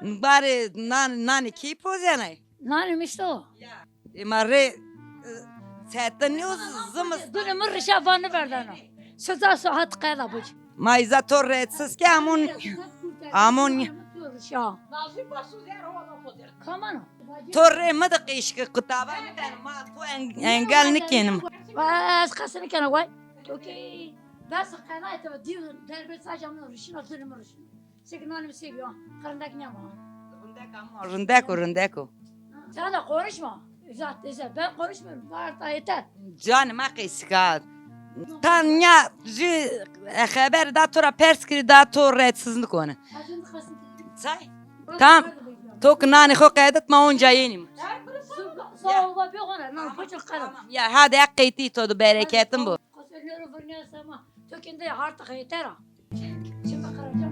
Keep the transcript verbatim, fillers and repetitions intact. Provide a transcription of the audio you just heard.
Barê nan, nanê kî pozenay? Nanê mi işte o. Ê ma rê, e, çetin yo, zimis. Dune mi rişa va niverdana. Suca suhat qeda buc. Ma îza to rahatsız ke amon, amon. Rişa. Kamano. To rê mi de qeşke kutaba mi ben ma to en-, engel nikenim. Vay, ez qesini kena vay. Okey. Bes qena ete diyor derbe sadece amon rişina dune mi rişina. Sek nanê mi sek ya. Qirindek nêma. Rindek ama, rindek o, rindek o. Sen de konuşma. Uzat, uzat. Ben konuşmuyorum. Varsa yeter. Canê ma qeşka. Tanya jü, e, xeber da to ra pers kiri da to rahatsız nikone. Çay? Tam. To ki nanê xo qedit ma onca yenîm. Sağ ol, bir ona. Lan koçuk karım. Ya hadi ek qeyti to da bereketin bu. Kosollero vırnaya sama. To kendi artık yeter ha. Şimdi kıracağım.